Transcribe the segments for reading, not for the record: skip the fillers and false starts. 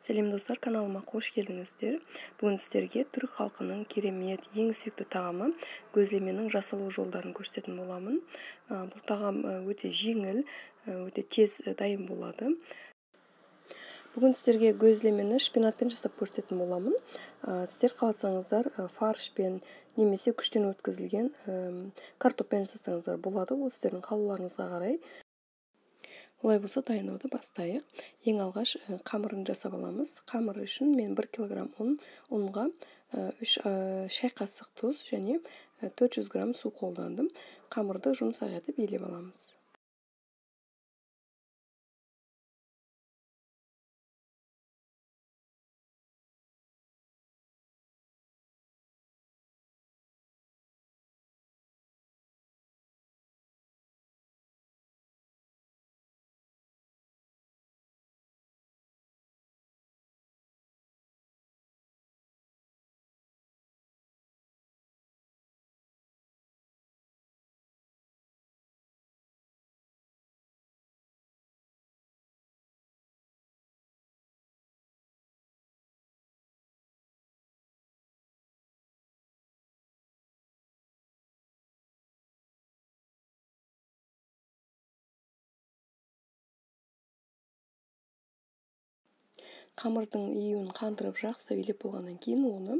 Сәлем достар, каналыма қош келдіңіздер. Бүгін сіздерге түрік халқының керемет, ең сүйікті тағамы көзлеменің жасалу жолдарын көрсететін боламын. Бұл тағам өте жеңіл, өте тез дайын болады. Бүгін сіздерге көзлемені шпинатпен жасап көрсететін боламын. Сіздер қаласаңыздар фаршпен немесе күштен өткізілген картоппен жасасаңыздар болады. Ол сіздердің қалауларыңызға қарай. Олай болса дайындауды бастайық. Ең алғаш қамырын жасап аламыз. Қамыр үшін мен 1 килограмм ұнға 3 шай қасық тұз және 400 грамм су қолдандым. Қамырды жұмсақ етіп илеп аламыз. Қамырдың июін қандырып жақсы илеп болғаннан кейін оны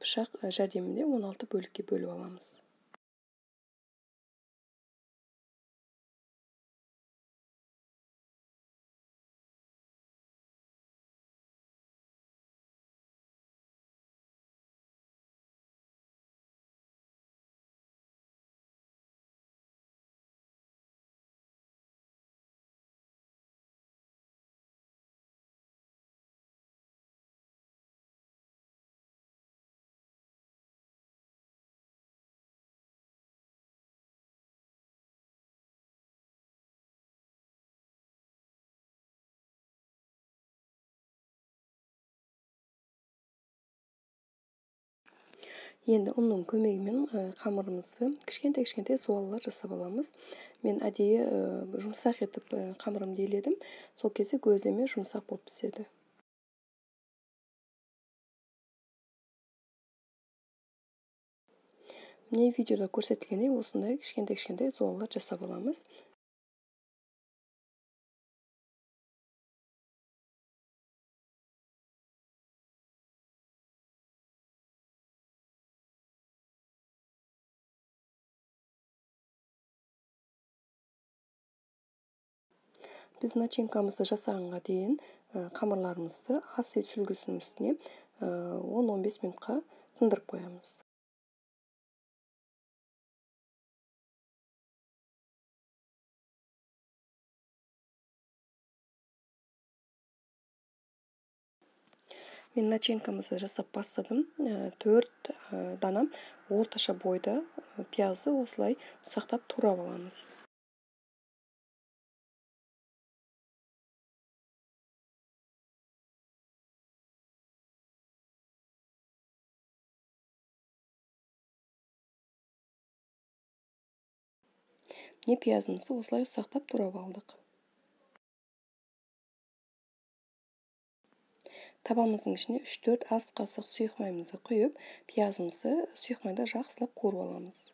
пышақ жәрдемінде 16 бөлікке бөліп аламыз. Енді ұнның көмегімен қамырымызды кішкентай-кішкентай зуалалар жасап аламыз. Мен әдейі жұмсақ етіп қамырымды иледім. Сол кезде көзлеме жұмсақ болып піседі. Міне видеода көрсетілгендей осындай кішкентай-кішкентай зуалалар жасап аламыз. Біз начинкамызды жасағанға дейін қамырларымызды ас үй сүлгісінің үстіне 10-15 минутқа тындырып қоямыз. Мен начинкамызды жасап бастадым. 4 дана орташа бойда пиязды осылай ұсақтап турап аламыз. Міне пиязымызды осылай ұсақтап турап алдық. Табамыздың ішіне 3-4 ас қасық сұйық майымызды құйып, пиязымызды сұйық майда жақсылап қуырып аламыз.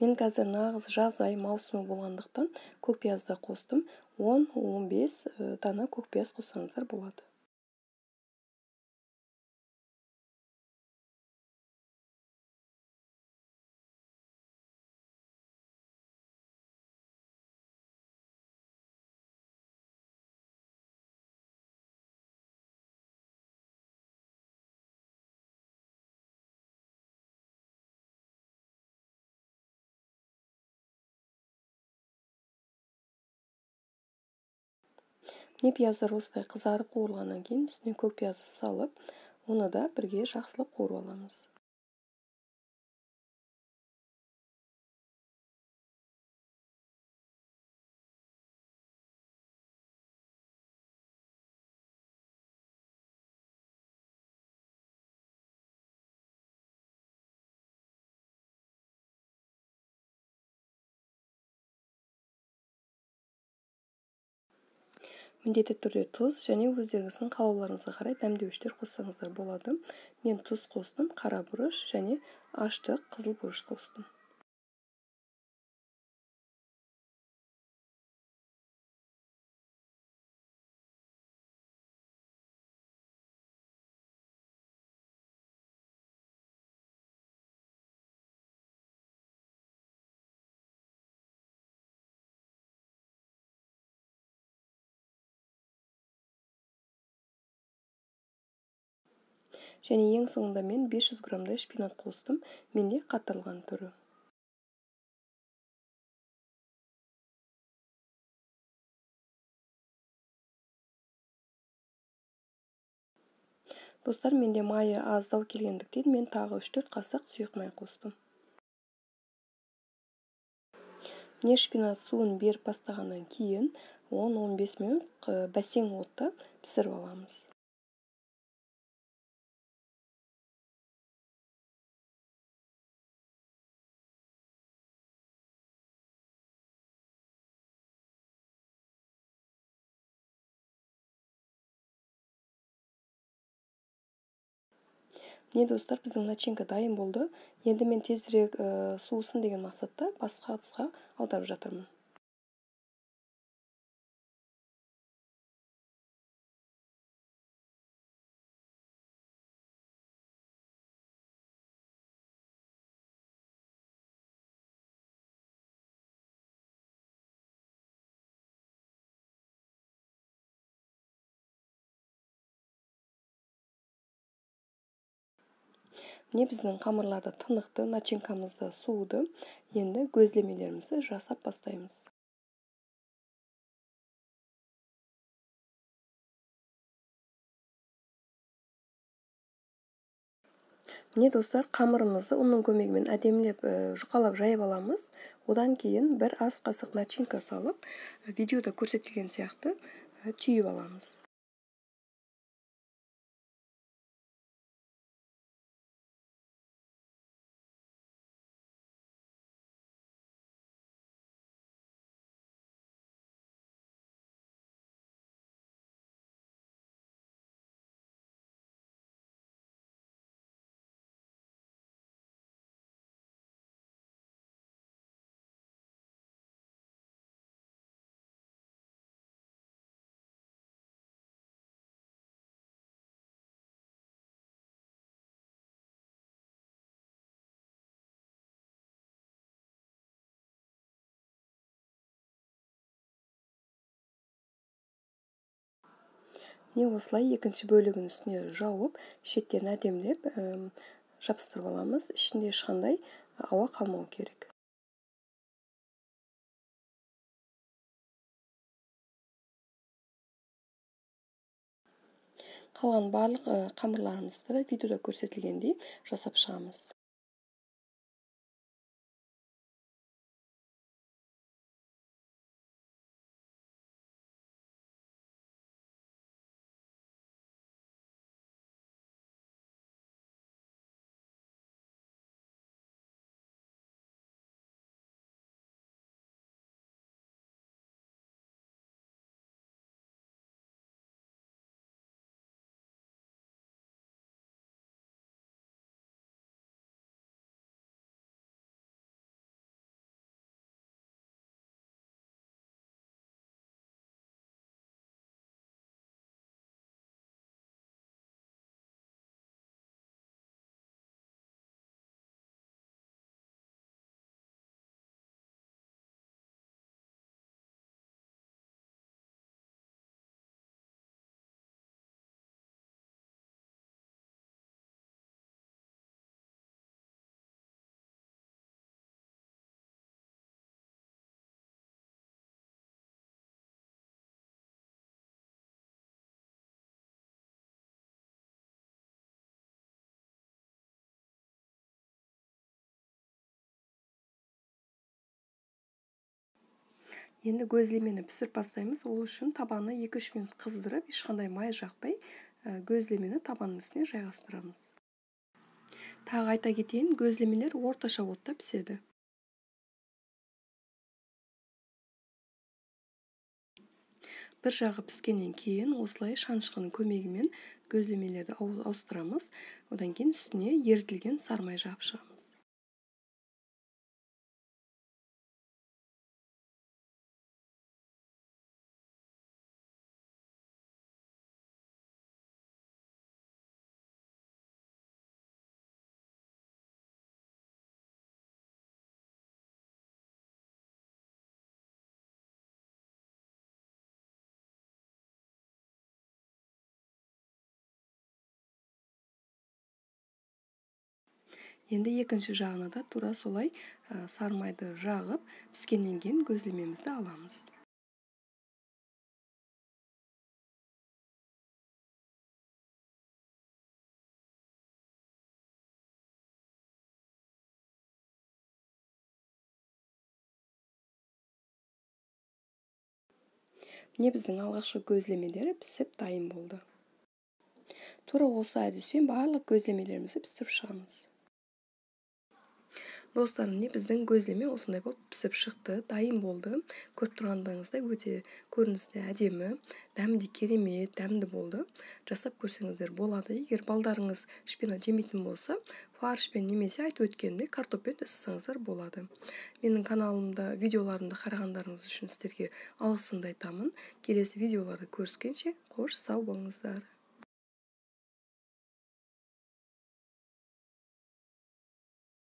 Мен қазір нағыз жаз айы маусымы болғандықтан көк пиязды қостым. 10-15 дана көк пияз қоссаңыздар болады. Міне, пияздар осылай қызарып қуырылғаннан кейін үстіне көк пиязды салып, оны да бірге жақсылап қуырып аламыз. Міндетті түрде тұз және өздеріңіздің қалауларыңызға қарай дәмдеуіштер қоссаңыздар болады. Мен тұз қостым, қара бұрыш және ашты қызыл бұрыш қостым. Және ең соңында мен 500 граммдай шпинат қостым, менде қатырылған түрі. Достар, менде майы аздау келгендіктен мен тағы 3-4 қасық сұйық май қостым. Міне, шпинат суын беріп бастағаннан кейін 10-15 минут бәсең отта пісіріп аламыз. Міне, достар, біздің начинка дайын болды. Енді мен тезірек суысын деген мақсатта басқа ыдысқа аударып жатырмын. Міне, біздің қамырларды тынықты, начинкамызды суыды. Енді көзлемелерімізді жасап бастаймыз. Міне, достар, қамырымызды ұнның көмегімен әдемілеп жұқалап жайып аламыз. Одан кейін бір ас қасық начинка салып, видеода көрсетілген сияқты түйіп аламыз. Міне, осылай екінші бөлігін үстіне жауып, шеттерін әдемілеп жабыстырып аламыз. Ішінде ешқандай ауа қалмау керек. Қалған барлық қамырларымызды видеода көрсетілгендей жасап шығамыз. Енді көзлемені пісіріп бастаймыз. Ол үшін табаны 2-3 минут қыздырып, ешқандай май жақпай, көзлемені табанның үстіне жайғастырамыз. Тағы айта кетейін, көзлемелер орташа отта піседі. Бір жағы піскеннен кейін осылай шанышқының көмегімен көзлемелерді ауыстырамыз. Одан кейін үстіне ерітілген сары май жағып шығамыз. Енді екінші жағына да тура солай сары майды жағып, піскеннен кейін көзлемемізді аламыз. Міне біздің алғашқы көзлемелер пісіп дайын болды. Тура осы әдіспен барлық көзлемелерімізді пісіріп шығамыз. Достар, міне біздің көзлеме осындай болып пісіп шықты, дайын болды. Көріп тұрғандарыңыздай өте көрінісі әдемі, дәмі де керемет, дәмді болды. Жасап көрсеңіздер болады. Егер балдарыңыз шпинат жемейтін болса, фаршпен немесе айтып өткенімдей картоппен жасасаңыздар болады. Менің каналымда видеоларымды қарағандарыңыз үшін сіздерге алғысымды айтамын. Келесі видеоларда көріскенше, қош сау болыңыздар.